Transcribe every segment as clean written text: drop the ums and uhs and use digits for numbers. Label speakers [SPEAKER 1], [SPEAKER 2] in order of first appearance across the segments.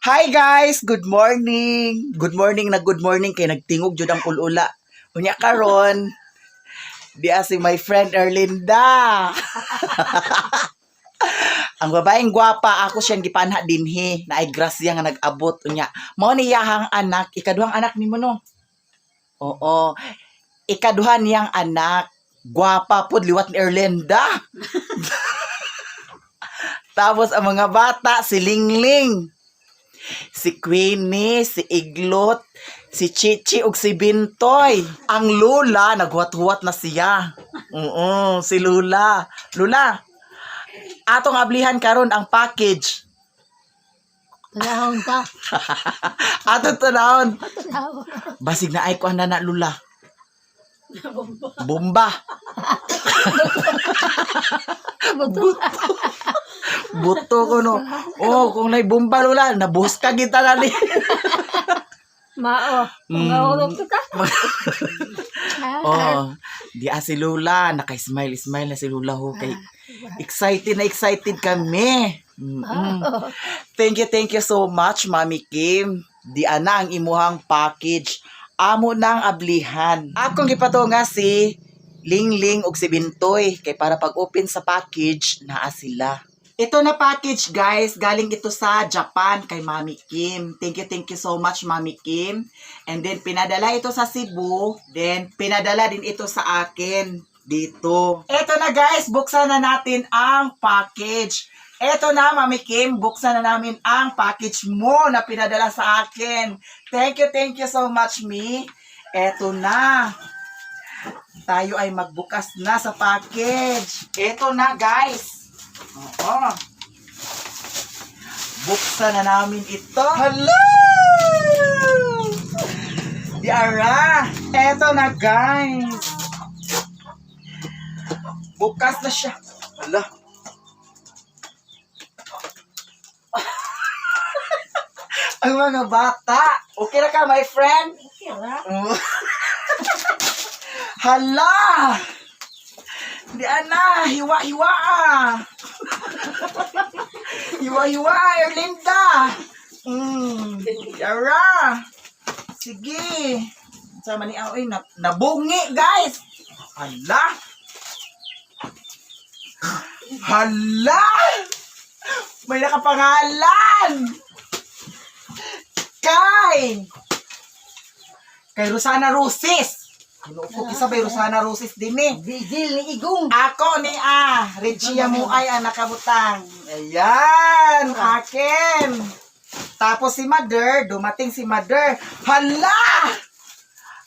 [SPEAKER 1] Hi guys, good morning. Good morning na good morning kay nagtingog jud ang ulula. Unya karon, diya si my friend Erlinda. Ang babaeng gwapa, ako siyang gipanha dinhi na ay grasya nga nag-abot unya. Mao ni iyahang anak, ikaduhang anak nimo, no? Oo. Ikaduha niyang anak, gwapa pod, liwat ni Erlinda. Tapos ang mga bata, si Lingling, si Queenie, si Iglot, si Chichi ug si Bintoy. Ang Lula, naghuwat-huwat na siya. Oo, si Lula. Lula, atong ablihan karon ang package.
[SPEAKER 2] Tanahon ta.
[SPEAKER 1] Ato tanawon.
[SPEAKER 2] Tanahon.
[SPEAKER 1] Basig na ay kuan na na, Lula. Bomba.
[SPEAKER 2] Buto.
[SPEAKER 1] Buto ko, no. Oh, kung nay bomba, Lula, nabuhos ka kita na ni.
[SPEAKER 2] Mao. Mga urok ka.
[SPEAKER 1] Oh, di si Lula, naka-smile-smile na si Lula ho kay excited na excited kami. Thank you so much, Mami Kim. Di ana ang imuhang package. Amo nang ablihan. Akong gipatunga si Lingling ug si Bintoy kay para pag open sa package, naa sila. Ito na package, guys, galing ito sa Japan kay Mami Kim. Thank you so much, Mami Kim. And then pinadala ito sa Cebu, then pinadala din ito sa akin dito. Ito na guys, buksan na natin ang package. Ito na, Mami Kim, buksan na namin ang package mo na pinadala sa akin. Thank you so much, Mi. Ito na. Tayo ay magbukas na sa package. Ito na, guys. Oo. Buksan na namin ito. Hello! Diara! Eto na, guys. Bukas na siya. Hala. Ang mga bata. Okay na ka, my friend?
[SPEAKER 2] Okay ra.
[SPEAKER 1] Oh. Hala! Di ana, hiwa-hiwa ah. Hiwa-hiwa, Erlinda. Yara. Sige. Sama ni Aoy, na, nabungi, guys. Hala. Hala! May nakapangalan! Kay Rosana Rosis. Ano ko kisa bay Rosana Rosis din eh.
[SPEAKER 2] Vigil ni Igong.
[SPEAKER 1] Ako ni Reggia Muay ang nakabutang. Ayan, akin. Tapos si Mother, dumating si Mother. Hala!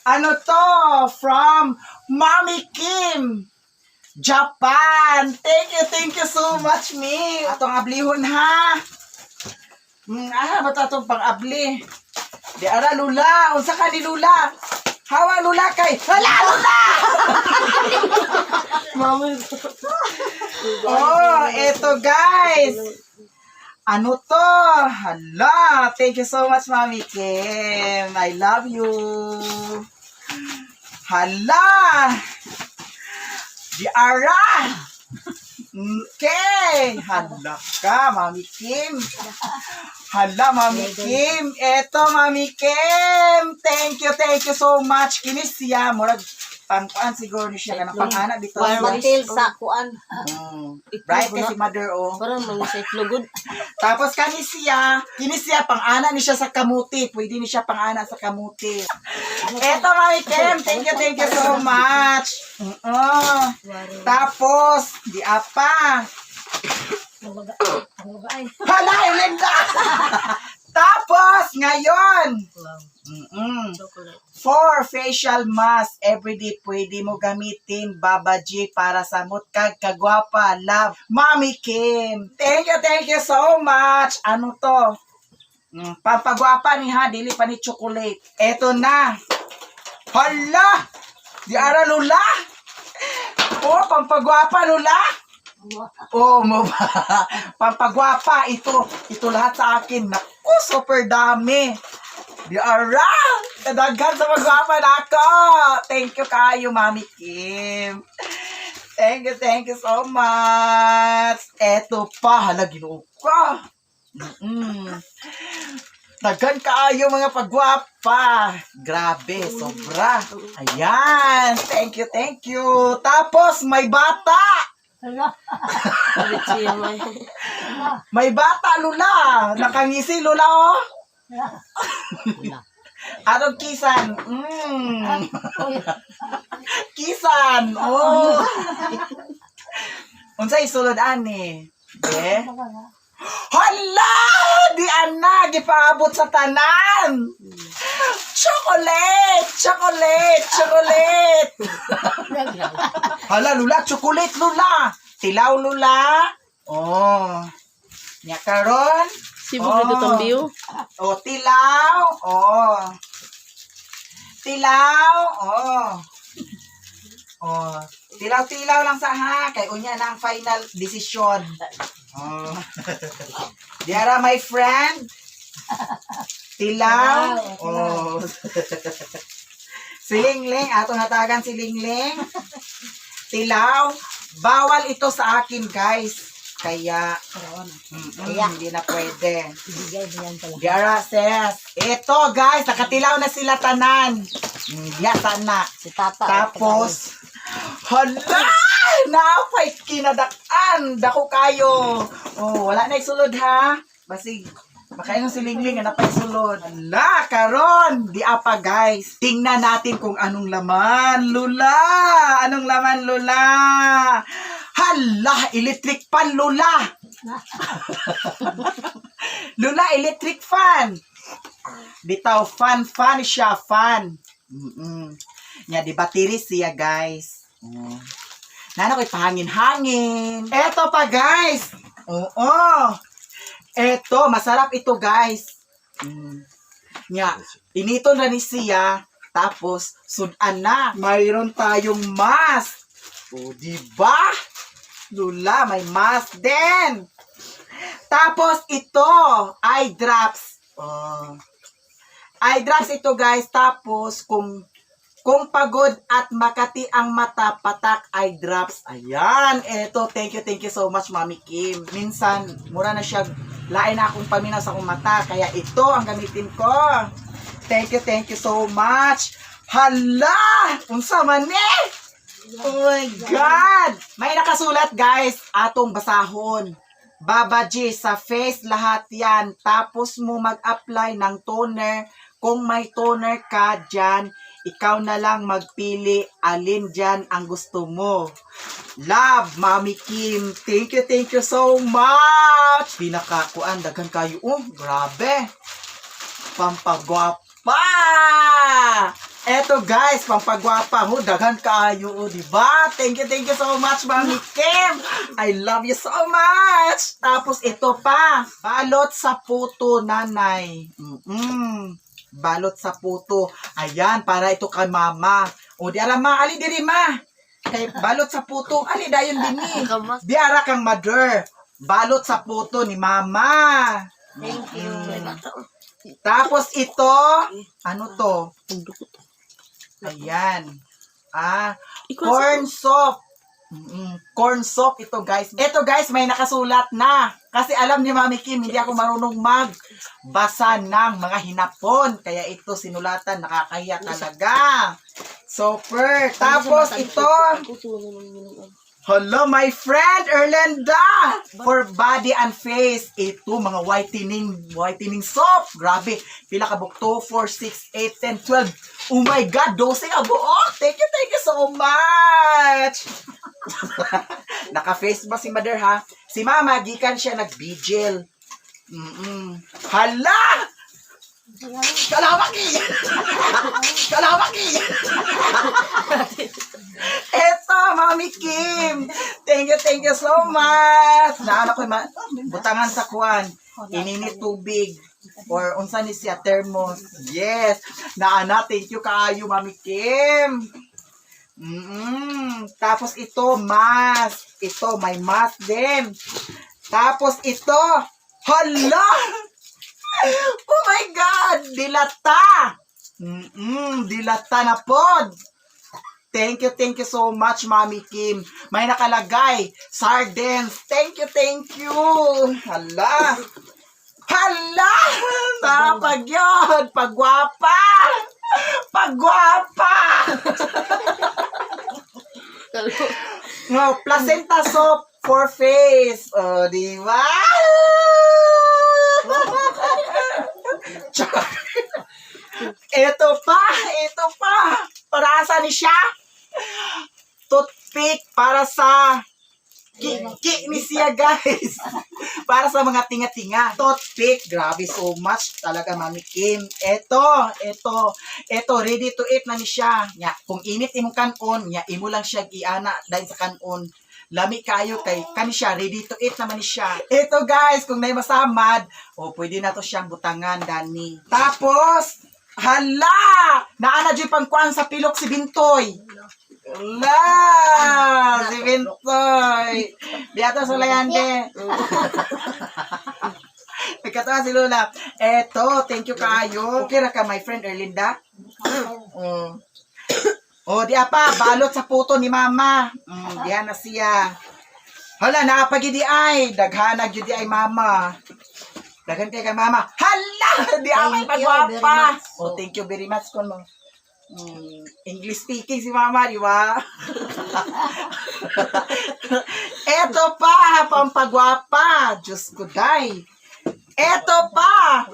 [SPEAKER 1] Ano to? From Mommy Kim. Japan. Thank you so much, me. Atong ablihon ha. Ba't atong pang-abli? Di ara, Lula. Unsa ka ni Lula? Hawa, Lula, kay. Hala, Lula!
[SPEAKER 2] Mami.
[SPEAKER 1] Oh, eto guys. Ano to? Hala, thank you so much, Mami Kim. I love you. Hala! Di ara! Okay! Hala ka, Mami Kim. Hala, Mami Kim. Eto, Mami Kim. Thank you so much. Kini siya, murag pangkuan siguro ni siya kanang pang-ana bitaw siya.
[SPEAKER 2] Mantil sa kuan.
[SPEAKER 1] Bright kay si mother oh.
[SPEAKER 2] Parang mga sa itlogod.
[SPEAKER 1] Tapos kani siya, kini siya pang-ana ni siya sa kamuti. Pwede ni siya pang-ana sa kamuti. Eto, Mami Kim, thank you so much. Oo. Tapos, di apa.
[SPEAKER 2] Ang ay.
[SPEAKER 1] Hala, Linda! Tapos, ngayon,
[SPEAKER 2] Wow. Chocolate.
[SPEAKER 1] For facial mask, everyday pwede mo gamitin, Baba G, para sa mutkag kagwapa. Love, Mami Kim. Thank you so much. Ano to? Pampagwapa ni ha, dili pa ni chocolate. Eto na. Hala! Di ara, Lula! Oh, pampagwapa, Lula! Oh, mo ba? Pampagwapa ito. Ito lahat sa akin. Naku, super dami. Di ara! Kadaghan sa magwapa na ako! Thank you kayo, Mami Kim. Thank you so much. Eto pa, hala, Ginoo ka. Daghan kaayo mga pagwapa. Grabe, sobra. Ayan, thank you, thank you. Tapos may bata.
[SPEAKER 2] Richie, may.
[SPEAKER 1] May bata, Lula. Nakangisi, Lula, oh. Atong kisan. Kisan. Oh. Unsay sulod ani? Be? Hala! Di ana gipaabot sa tanan. Chocolate! Chocolate! Chocolate! Hala, Lula, chocolate, Lula. Tilaw, Lula. Oh. Nya karon.
[SPEAKER 2] Sibog nito tambiyo.
[SPEAKER 1] Oh, tilaw. Oh. Tilaw. Oh. Oh, tilaw-tilaw lang sa ha kay unya na ang final decision. Oh. Diara, my friend. Tilaw. Oh. Si Lingling, ato natagan si Lingling. Tilaw. Bawal ito sa akin, guys. Kaya, hindi na pwede.
[SPEAKER 2] Ibigay niyan pala.
[SPEAKER 1] Diara says, ito guys, nakatilaw na sila tanan. Diya sana.
[SPEAKER 2] Si Tata.
[SPEAKER 1] Tapos, hala! Napay kinadakan! Dako kayo! Oh, wala na isulod ha. Basig, makaingon si Lingling, napay sulod. Hala, karon! Di apa guys. Tingnan natin kung anong laman, Lula! Anong laman, Lula? Hala! Electric pan, Lula! Lula, electric fan! Bitaw, fan, fan siya, fan. Nya, di battery siya, guys. Nana ko'y pahangin-hangin. Eto pa, guys. Oo. Eto, masarap ito, guys. Nya, inito na ni siya. Tapos, sudan na. Mayroon tayong mask. O, di ba? Lula, may mask din. Tapos, ito, eye drops. Oh. Eye drops ito, guys. Tapos, kung pagod at makati ang mata, patak eye drops. Ayan. Eto, thank you so much, Mami Kim. Minsan, mura na siya, lain na akong paminaw sa akong mata. Kaya ito ang gamitin ko. Thank you so much. Hala! Unsa man eh? Oh my God! May nakasulat, guys. Atong basahon. Baba G, sa face lahat yan. Tapos mo mag-apply ng toner. Kung may toner ka dyan, ikaw na lang magpili alin dyan ang gusto mo. Love, Mami Kim. Thank you so much. Pinakakuan, daghan kayo. Oh, grabe. Pampagwapa! Eto guys, pampagwapa ho, daghan kaayo, oh, di ba? Thank you so much, Mami Kim. I love you so much. Tapos ito pa, balot sa puto, nanay. Balot sa puto. Ayan, para ito kay mama. O di alam ma, ali diri ma. Kay balot sa puto, ali dayon dinhi.
[SPEAKER 2] Kamas.
[SPEAKER 1] Di ara kang mother. Balot sa puto ni mama.
[SPEAKER 2] Thank you.
[SPEAKER 1] Tapos ito, ano to? Ayan. Ah, corn soap. Corn soap ito, guys. Ito guys, may nakasulat na. Kasi alam ni Mami Kim, hindi ako marunong magbasa ng mga hinapon. Kaya ito sinulatan, nakakahiya talaga. Super. Tapos ito, hello, my friend Erlinda! For body and face, ito mga whitening soap. Grabe, pila ka buok? 2, 4, 6, 8, 10, 12. Oh my God, 12 ka buok! Thank you so much! Naka-face ba si mother ha? Si mama, gikan siya nag-vigil. Hala! Kalawaki! Kalawaki! Eto, Mami Kim! Thank you so much! Naano ko, butangan sa kuan. Ininit tubig. Or unsa ni siya, thermos. Yes! Naana, thank you kaayo, Mami Kim! Tapos ito, mask. Ito, may mask din. Tapos ito, hala! Oh my God! Dilata! Dilata na pod. Thank you so much, Mami Kim. May nakalagay, sardines. Thank you, thank you. Hala. Hala! Napag yun! Pagwapa! Pagwapa! No, placenta soap for face. O, di ba? Char. Ito pa, ito pa. Para sa ni siya? Toothpick para sa ki ni siya, guys. Para sa mga tinga-tinga. Toothpick, grabe so much talaga, Mami Kim. Ito, ito, ito, ready to eat na ni siya. Nya, kung init imong kanon, nya imo lang siya iana dahil sa kanon. Lami kayo kay kani siya, ready to eat naman ni siya. Ito guys, kung nay masamad, o pwede na to siyang butangan dani. Tapos, hala! Naa na jud pangkuan sa pilok si Bintoy. Hala! Si Bintoy! Biata sa layande. Nagkatawa si Lola. Eto, thank you kaayo. Okay ra ka, my friend Erlinda? Oh, di apa, balot sa puto ni Mama. Diyan na siya. Hala, naapagidi ay. Daghanag yun di ay, Mama. Daghan kay kay Mama. Hala! Di ay
[SPEAKER 2] Thank you very
[SPEAKER 1] pagwapa.
[SPEAKER 2] much.
[SPEAKER 1] Oh, thank you very much kono. English speaking si Mama, di ba? Eto pa, pampagwapa. Diyos ko, day. Eto pa.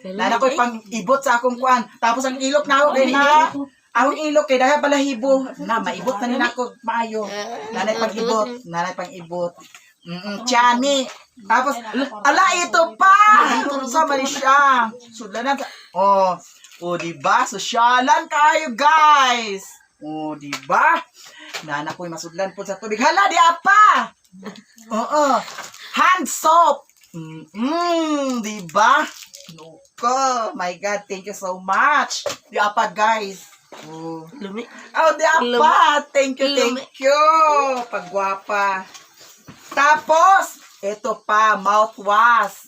[SPEAKER 1] Nana ko'y pang-ibot sa akong kuan. Tapos ang ilok na ako kay na. Ang ilok kay dahil balahibo. Na, maibot na nila ako maayo. Nanay pang-ibot. Nanay pang-ibot. Chani. Tapos, ala, ito pa! Sa man siya. Sudlanan. Oh, oh, di ba? Sosyalan kayo, guys. Oh, di ba? Nana ko'y masudlan po sa tubig. Hala, di apa! Oo. Hand soap. Di ba? Nuko. My God, thank you so much. Di apa, guys. Oh.
[SPEAKER 2] Lumi.
[SPEAKER 1] Oh, di apa. Thank you,
[SPEAKER 2] Lumi.
[SPEAKER 1] thank you. Pagwapa. Tapos, ito pa, mouthwash.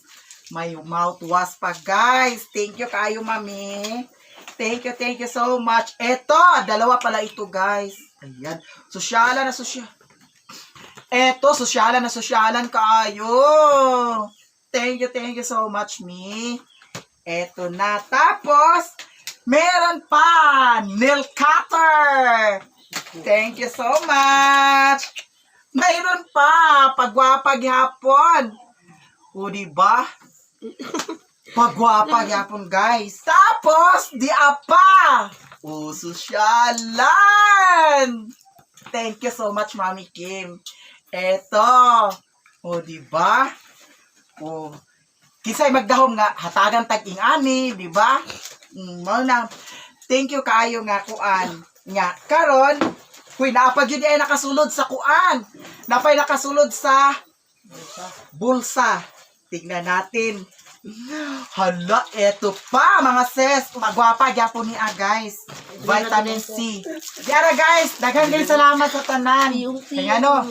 [SPEAKER 1] May mouthwash pa, guys. Thank you kayo, mami. Thank you so much. Ito, dalawa pala ito, guys. Ayan. Sosyala na sosyal. Eto, sosyalan na sosyalan kaayo. Thank you so much, me. Eto na. Tapos, meron pa, nail cutter. Thank you so much. Mayroon pa, pagwapa gyapon. O, di ba? Pagwapa gyapon, guys. Tapos, di apa. O, sosyalan. Thank you so much, Mami Kim. Eto. O, di ba? O, kisay magdahom nga hatagan tag ing-ani, di ba? Mao na. Thank you kaayo nga kuan. Nga karon, huy naapag yun ay nakasulod sa kuan. Napay nakasulod sa bulsa. Tignan natin. Hala, eto pa mga sis. Magwapa gyapon ni ah, guys. Vitamin C. Yara guys, daghan kayong salamat sa tanan. Kaya ano,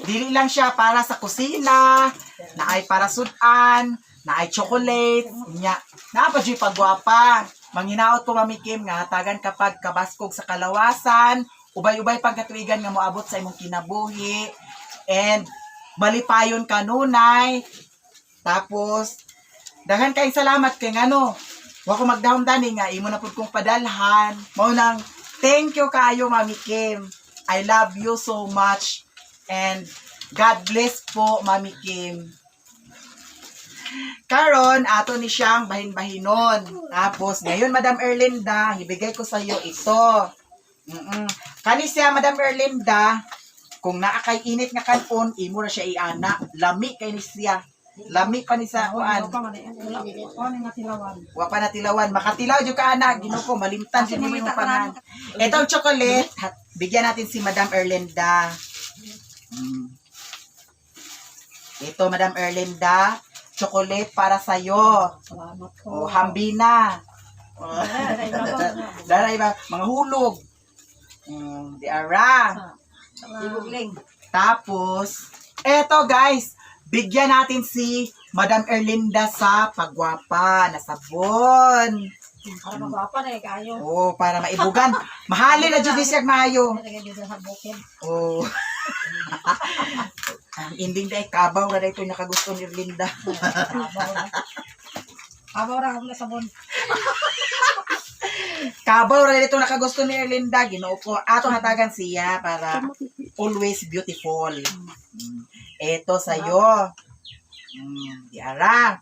[SPEAKER 1] dili lang siya para sa kusina, naay para sudan, naay chocolate, nya. Naa pa jud pagwapa. Manghinaot ko Mami Kim nga hatagan kapag kabaskog sa kalawasan, ubay-ubay pagkatuigan nga moabot sa imong kinabuhi and malipayon kanunay. Tapos daghan kay salamat kay ngano. Wa ko magdahom dani nga imo na pud kong padalhan. Mao nang thank you kaayo Mami Kim. I love you so much and God bless po Mami Kim. Karon ato ni siyang bahin-bahinon. Tapos ngayon Madam Erlinda, ibigay ko sa iyo ito. Kani siya Madam Erlinda, kung naa kay init nga kanon, imo ra siya iana. Lami kay ni siya. Lami pa ni sa kuan. Wa pa natilawan. Makatilaw jud ka ana, Ginoo ko malimtan jud nimo imong pangan. Itong chocolate, bigyan natin si Madam Erlinda. Ito Madam Erlinda, chocolate para sa iyo.
[SPEAKER 2] Salamat
[SPEAKER 1] O hambina. Dara iba mga hulog. Di ara.
[SPEAKER 2] Ibugling.
[SPEAKER 1] Tapos, eto guys, bigyan natin si Madam Erlinda sa pagwapa na sabon.
[SPEAKER 2] Para magwapa na eh, kayo.
[SPEAKER 1] Oh, para maibugan. Mahalin na jud ni siya maayo.
[SPEAKER 2] Nalagay dito sa bukid.
[SPEAKER 1] Oh. Ang ending day, kabaw na ito nakagusto ni Erlinda.
[SPEAKER 2] Kabaw ra. Kabaw ra akong sabon.
[SPEAKER 1] Kabaw ra ito nakagusto ni Erlinda. Ginoo ko. Ato hatagan siya para always beautiful. Ito sa'yo. Di ara.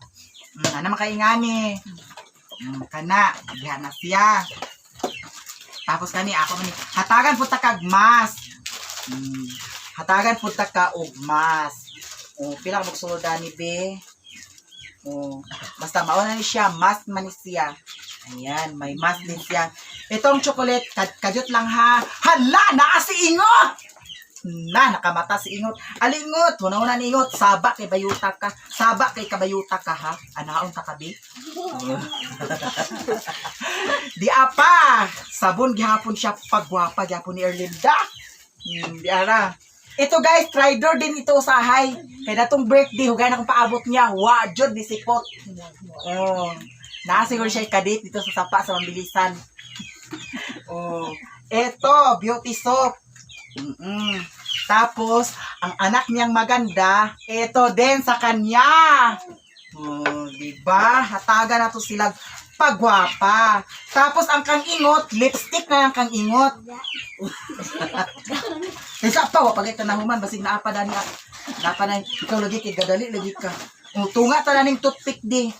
[SPEAKER 1] Ana makaingani. Kana, diha na siya. Tapos kani ako man hatagan pud ta kag mask. Hatagan pud ta ka og mask. O pila ka magsulod ani be? O basta mao na ni siya, mask man ni siya. Ayan, may mask din siya. Itong chocolate, kadyot lang ha. Hala, naa si Ingot! Na, nakamata si Ingot. Alingot, una-una ni Ingot. Saba kay bayuta ka. Saba kay kabayuta ka ha. Anaon ta kabi? Di apa. Sabon gihapon siya pagwapa gihapon ni Erlinda. Di ara. Ito guys, trider din ito usahay. Kay datong birthday, hugay na kong paabot niya. Wa jud ni sipot. Oh. Naa siguro siya kadate dito sa sapa sa mabilisan. Oh. Ito, beauty soap. Tapos, ang anak niyang maganda, ito din sa kanya. Oh, di ba? Hatagan na to sila pagwapa. Tapos ang kang ingot, lipstick na ang kang ingot. Isa pa, wa pag ito nahuman, basig naa pa dani. Napa na, ikaw lagi kay gadali lagi ka. Oh, tunga ta na ning toothpick di.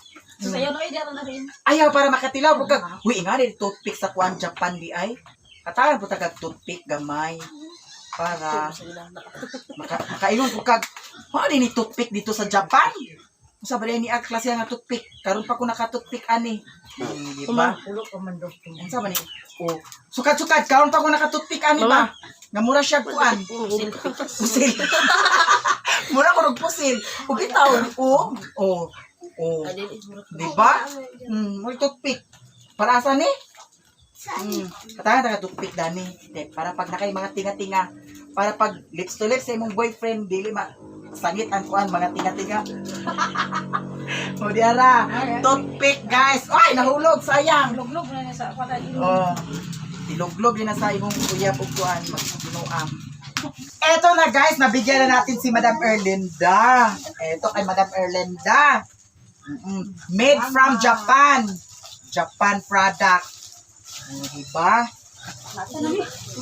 [SPEAKER 2] So sayo no diyan na rin.
[SPEAKER 1] Ayaw para makatilaw pag kag, uy nga ni toothpick sa kuan Japan di ay. Katagan po kag toothpick gamay para makaingon ko kag mao ni toothpick dito sa Japan. Unsa ba ni ang klase nga toothpick? Karon pa ko naka toothpick ani. Di ba?
[SPEAKER 2] Ulo ko man do.
[SPEAKER 1] Unsa ba ni? Oh, sukad-sukad karon pa ko naka toothpick ani ba? Nga mura siya kuan. Pusil. Mura ko og pusil. Ug bitaw, oh, oh. Oh. Di ba? May toothpick. Para asa ni? Katahan taga toothpick dani. Di, para pag nakay mga tinga-tinga, para pag lips to lips sa imong boyfriend dili ma sangit ang kuan mga tinga-tinga. O di ara, toothpick guys. Ay, nahulog, sayang.
[SPEAKER 2] Luglog na niya sa patay.
[SPEAKER 1] Oh. Tiluglog din na sa imong uyab ug kuan magbinuang. Eto na guys, nabigyan na natin si Madam Erlinda. Eto kay Madam Erlinda. Made from Japan. Japan product. Oh, diba?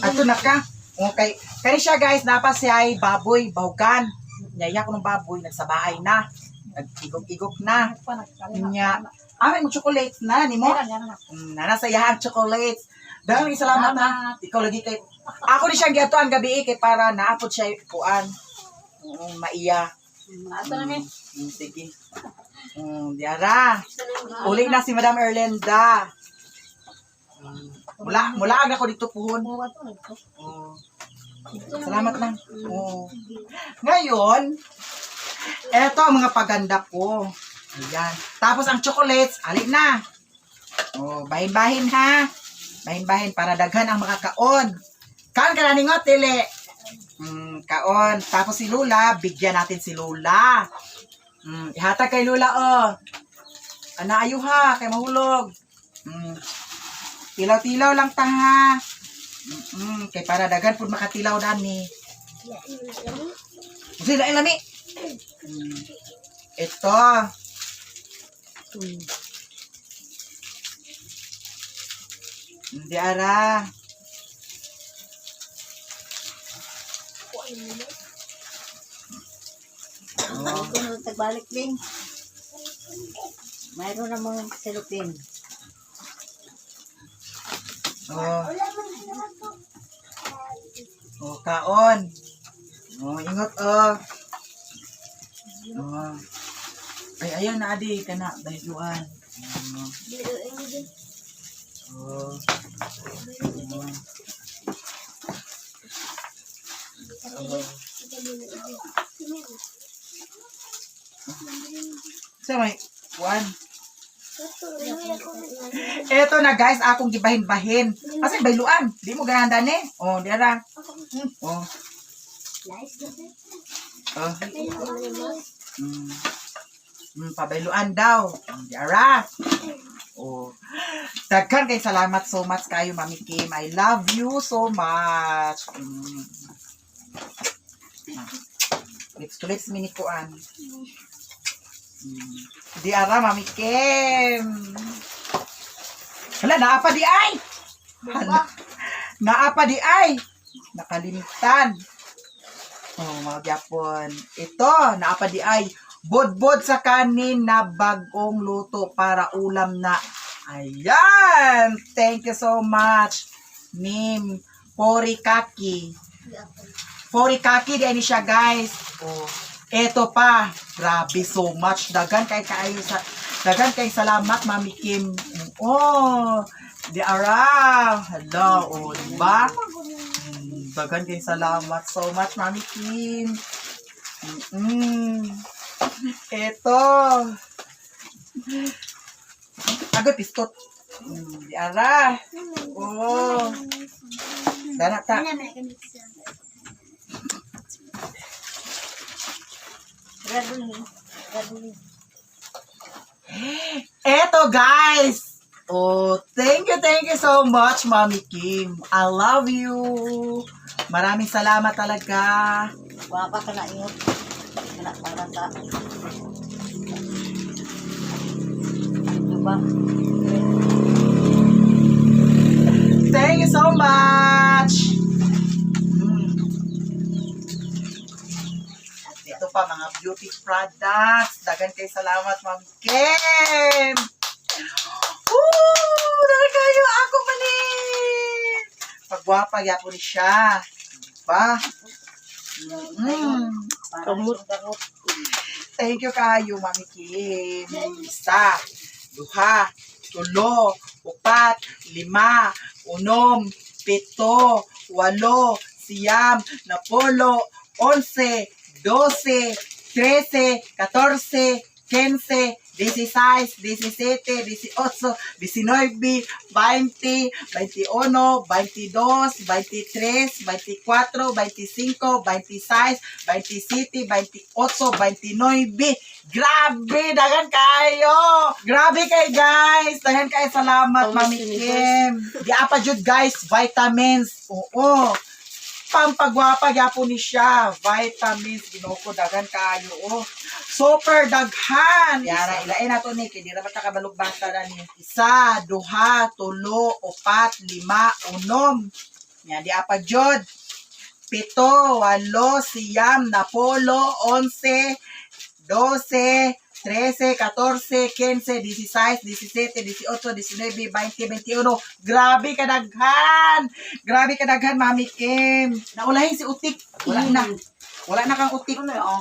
[SPEAKER 1] Ato na ka. Okay. Kani siya guys, napa siya ay baboy, bahugan. Nyaya ko ng baboy, nagsabaay na. Nag-igok-igok na. Nya. Amin mo chocolates na nimo. Nana sa iyahang chocolates. Daghang salamat ha. Ikaw lagi kay ako ni siyang giatuan gabi eh, kay para naapod siya kuan. Oo, maiya.
[SPEAKER 2] Asa na mi?
[SPEAKER 1] Sige. Diara. Uli na si Madam Erlinda. Mula ang ako dito puhon. Oo. Salamat lang. Oo. Ngayon, eto ang mga paganda ko. Ayan. Tapos ang chocolates, alin na. Oh, bahin-bahin ha. Bahin-bahin para daghan ang makakaon. Kaon ka na ningot, tili. Kaon. Tapos si Lula, bigyan natin si Lula. Ihatag kay Lula, oh. Ana ayo ha, kay mahulog. Tilaw-tilaw lang ta ha. Kay para daghan pud makatilaw dani. Sila lami. Ito. Hindi ara. Oh.
[SPEAKER 2] Kung tagbalik ling. Mayroon namang cellophane.
[SPEAKER 1] Oh. Oh, kaon. Oh, ingot oh. Oh. Ay, ayaw na adi kana bayuan. Oh. Oh. Oh. Sa may kuan. Eto na guys, akong gibahin-bahin. Asa yung bayluan? Di mo ganahan dani? Oh, di ara. Oh. Oh. Pabayluan daw. Di ara. Oh. Daghan kay salamat so much kayo, Mami Kim. I love you so much. Lips to lips mini kuan. Di ara, Mami Kim. Hala, naa pa di ay. Hala. Naa pa di ay. Nakalimtan. Oh, mga gyapon. Ito, naa pa di ay. Bodbod sa kanin na bagong luto para ulam na. Ayan! Thank you so much, Nim Porikaki. Porikaki, di ni siya, guys. Oh, eto pa. Grabe, so much. Dagan kay kaayo sa dagan kay salamat, Mami Kim. Oh, di ara. Hello, oh, di ba? Dagan kay salamat so much, Mami Kim. Eto. Agad pistot. Di ara. Oh. Dana ta. Eto, guys! Oh, thank you so much, Mami Kim. I love you. Maraming salamat talaga.
[SPEAKER 2] Wapa ka na ingot. Kana para sa Diba?
[SPEAKER 1] Thank you so much. Ito pa, mga beauty products. Dagan kay salamat, Mami Kim. Woo! Dagan kayo. Ako pa ni. Pagwapa, yapo ni siya. Diba?
[SPEAKER 2] Kamot.
[SPEAKER 1] Thank you kayo, Mami Kim. Isa, duha, tulo, upat, lima, unom, pito, walo, siyam, napulo, 11, 12, 13, 14, 15, 16, 17, 18, 19, 20, 21, 22, 23, 24, 25, 26, 27, 28, 29. Grabe, dagan kayo! Grabe kay guys! Dagan kayo, salamat,
[SPEAKER 2] Almost
[SPEAKER 1] Mami
[SPEAKER 2] universe.
[SPEAKER 1] Kim. Di apa jud guys, vitamins. Oo. Pampagwapa gyapon ni siya. Vitamins, Ginoo ko, dagan kayo. Oh. Super daghan. Yara, ilain nato ni kay di ra ba ta kabalugbasa na ni. Isa, duha, tulo, upat, lima, unom. Nya di apa jud. Pito, walo, siyam, napolo, 11, 12, 13, 14, 15, 16, 17, 18, 19, 20, 21. Grabe kadaghan! Grabe kadaghan, Mami Kim. Naulahin si Utik. Wala na. Wala na kang utik. Oo.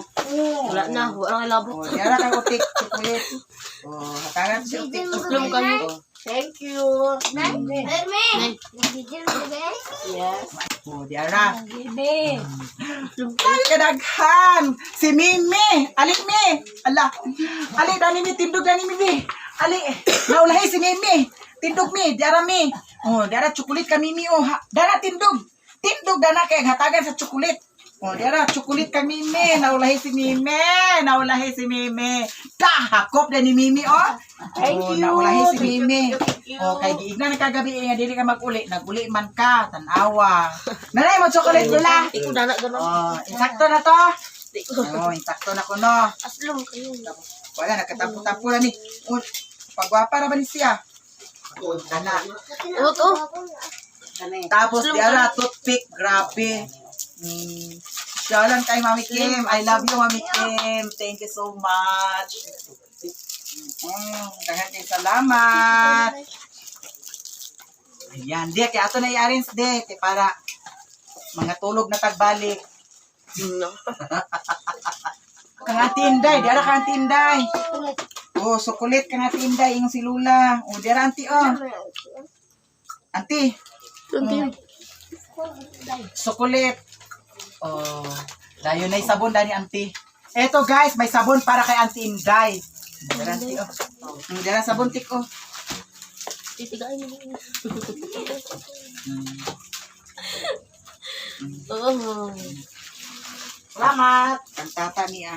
[SPEAKER 2] Wala na, wala kang labot.
[SPEAKER 1] Oh, yara kang utik. Chocolate. Oh, hatagan si Utik.
[SPEAKER 2] Aslom kayo.
[SPEAKER 1] Oh.
[SPEAKER 2] Thank you. Yes.
[SPEAKER 1] Oh, diara.
[SPEAKER 2] Bibi.
[SPEAKER 1] Ay, kadaghan! Si Mimi! Ali, Mi! Ala! Ali, dani mi! Tindog dani mi, Mi! Ali! Naulahi si Mimi! Tindog mi! Diara mi! Oh, diara chocolate ka Mimi oh. Ha, dara tindog! Tindog dana kay hatagan sa chocolate. Oh, diara chocolate ka Mimi. Naulahi si Mimi. Naulahi si Mimi. Da, hakop na ni Mimi oh.
[SPEAKER 2] Thank
[SPEAKER 1] Oh,
[SPEAKER 2] you.
[SPEAKER 1] naulahi si
[SPEAKER 2] Thank you,
[SPEAKER 1] Mimi.
[SPEAKER 2] thank you, thank you.
[SPEAKER 1] Oh, kay giigna na kagabi eh, nga dili ka maguli, naguli man ka, tan-awa. Nanay mo chocolate lula.
[SPEAKER 2] Ikaw dana ganon.
[SPEAKER 1] Oh, insakto na to.
[SPEAKER 2] Di ko.
[SPEAKER 1] Oh, insakto na kuno.
[SPEAKER 2] Aslom kayo.
[SPEAKER 1] Wala, nagkatampo-tampo na ni. Oh, pagwapa ra ba ni siya? Ana.
[SPEAKER 2] Ano to?
[SPEAKER 1] Tapos di ara toothpick, grabe. Siya lang kay Mami Kim. I love you, Mami Kim. Thank you so much. Daghan kay salamat. Ayan, di kay ato na i-arrange di kay para mga tulog na tagbalik.
[SPEAKER 2] No.
[SPEAKER 1] Kang Ate Inday, di ara kang Ate Inday. Oh, sukulit kang Ate Inday ingon si Lula. Oh, di ara auntie oh. Auntie,
[SPEAKER 2] Tunti.
[SPEAKER 1] sukulit. Oh, dayon na sabon dani auntie. Eto guys, may sabon para kay Auntie Inday. Di ara auntie oh. Di ara sabon tik oh.
[SPEAKER 2] Titigain mo. Oh.
[SPEAKER 1] Salamat. Ang tata niya.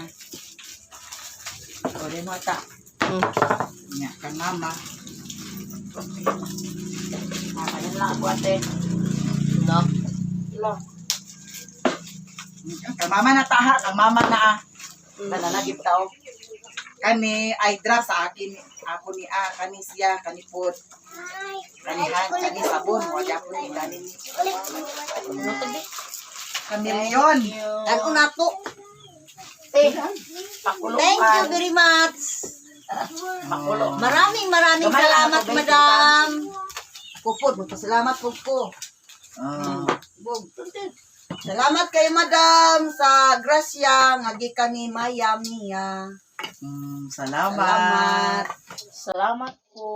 [SPEAKER 1] O, di mo ata. Nya, kang mama.
[SPEAKER 2] Ayan lang ako ate. No. No.
[SPEAKER 1] Kang mama na taha, kang mama na ah. Nalalagip tao. Kani ay drop sa akin ako ni a kani siya kani pod kanihan kani sabon wala po ni kani ni kamilyon.
[SPEAKER 3] Ano na to? Eh,
[SPEAKER 1] Pakulo
[SPEAKER 3] thank you very much.
[SPEAKER 1] Pakulo.
[SPEAKER 3] Maraming maraming
[SPEAKER 1] Gamay lang
[SPEAKER 3] salamat,
[SPEAKER 1] ako, babe.
[SPEAKER 3] madam. Ako po, magpasalamat po ko.
[SPEAKER 1] Ah.
[SPEAKER 3] Bog. Salamat kay madam sa grasya nga gikan ni Maya Mia.
[SPEAKER 1] Salamat.
[SPEAKER 3] Salamat.
[SPEAKER 2] Salamat po.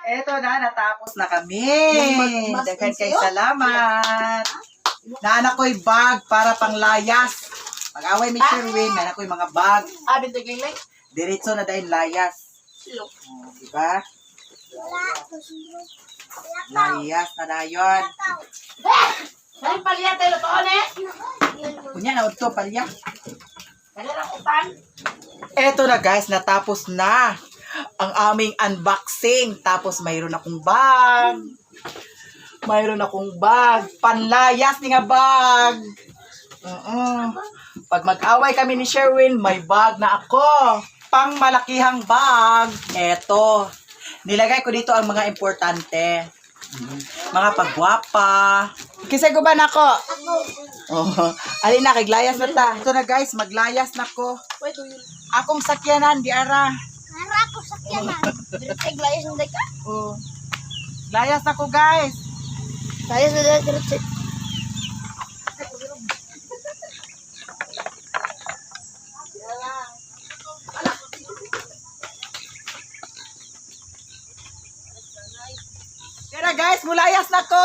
[SPEAKER 1] Eto na, natapos na kami.
[SPEAKER 3] Mas-
[SPEAKER 1] Daghan kay salamat. Naana ko'y bag para panglayas. Pag-away mi Sherwin, naana ko'y mga bag.
[SPEAKER 2] Ah, bintog yung like.
[SPEAKER 1] Diretso na dahil layas. Oh, diba? Layas na dayon.
[SPEAKER 2] Ay, palya tayo to, eh.
[SPEAKER 1] Kunya na udto palya.
[SPEAKER 2] Kaya lang utan.
[SPEAKER 1] Eto na guys, natapos na ang aming unboxing. Tapos mayroon akong bag. Mayroon akong bag. Panlayas ni nga bag. Mm. Pag mag-away kami ni Sherwin, may bag na ako. Pang malakihang bag. Eto. Nilagay ko dito ang mga importante. Mga pagwapa. Kisay ko ba nako? Oh, alin na, kaglayas na ta. Ito na guys, maglayas na ko.
[SPEAKER 2] Wait, do you?
[SPEAKER 1] Akong sakyanan, di ara.
[SPEAKER 4] Nara ako sakyanan. Diretso layas na ka.
[SPEAKER 1] Oh. Layas na ko guys.
[SPEAKER 4] Layas na diretso.
[SPEAKER 1] Tara guys, mulayas na ko!